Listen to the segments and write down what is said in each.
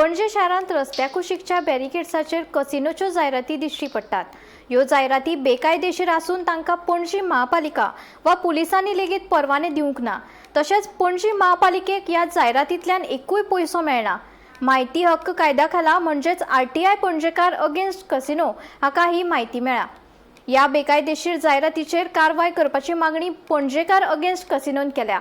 पणजे शारांत रस्त्या कुशीकच्या बॅरिकेड्साचेर कसिनोच्यो जायराती दिश्टी पडटात. ह्यो जायराती बेकायदेशीर आसून तांकां पणजी महापालिका वा पुलिसांनी लेगीत परवाने दिवंक ना. तशेंच पणजी महापालिकेक ह्या जायरातींतल्यान एकूय पयसो मेळना. म्हायती हक्क कायद्या खाला म्हणजेच आरटीआय पणजेकार अगेन्स्ट कसिनो हाका ही म्हायती मेळ्ळ्या. ह्या बेकायदेशीर जायरातीचेर कारवाय करपाची मागणी पणजेकार अगेन्स्ट कसिनोन केल्या.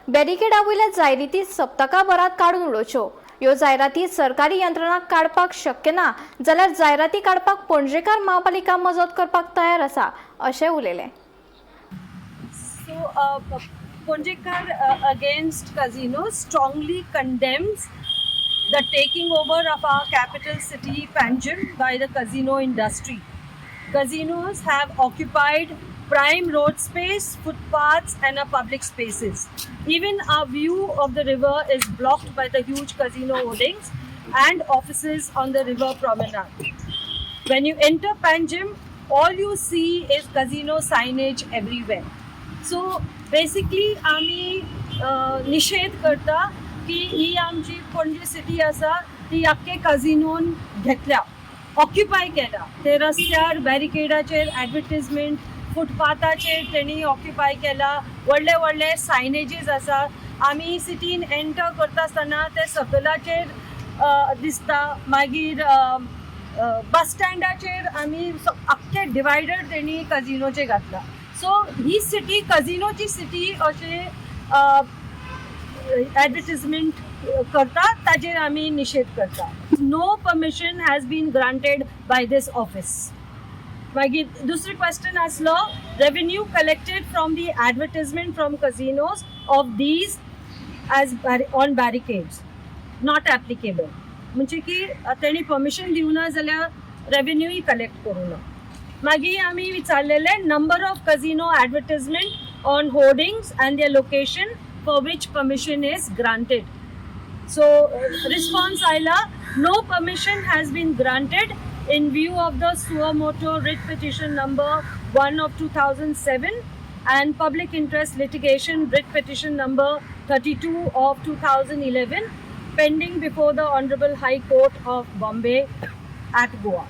बॅरिकेडा वयल्या जायराती सप्तकाभरात काडून उडोवच्यो. ह्यो जायराती सरकारी यंत्रणांक काडपाक शक्य ना जाल्यार जायराती काडपाक पणजेकार महापालिका मजत करपाक तयार आसा, अशें उलयलें. So, Ponjekar Against Casino strongly condemns the taking over of our capital city, Panjim, by the casino industry. Casinos have occupied prime road space, footpaths, and our public spaces. Even our view of the river is blocked by the huge casino hoardings and offices on the river promenade. When you enter Panjim, all you see is casino signage everywhere. So basically आमी निशेध करता की ही आमची Panaji city आसा, ती आख्खे कझिनोन घेतल्या, occupy केला. ते रस्त्यार बॅरिकेडाचेर ॲडवर्टिजमेंट, फुटपाथाचेर तेणी ऑक्युपाय केला. व्हडले व्हडले सायनेजीस आसा. आमी सिटीन एंटर करता आसतना ते सकलाचेर दिसता. मागीर बस स्टँडाचेर आमी आख्खे डिवायडर तेणी कझिनोचे घातला. सो ही सिटी कझिनोची सिटी अशें ॲडवर्टिजमेंट करता, ताजेर आमी निशेध करता. No permission has been granted by this office. मागीर दुसरी क्वेश्चन आसलो, revenue collected from the advertisement from casinos of these as on barricades, not applicable. म्हणजे की तेणी परमिशन दिवना जाल्यार रेवेन्यूय कलेक्ट करूं ना. मागीर आमी विचारलेले, number of casino advertisement on hoardings and their location for which permission is granted. So response आयला, no permission has been granted in view of the suo moto writ petition number 1 of 2007 and public interest litigation writ petition number 32 of 2011 pending before the Honorable High Court of Bombay at Goa.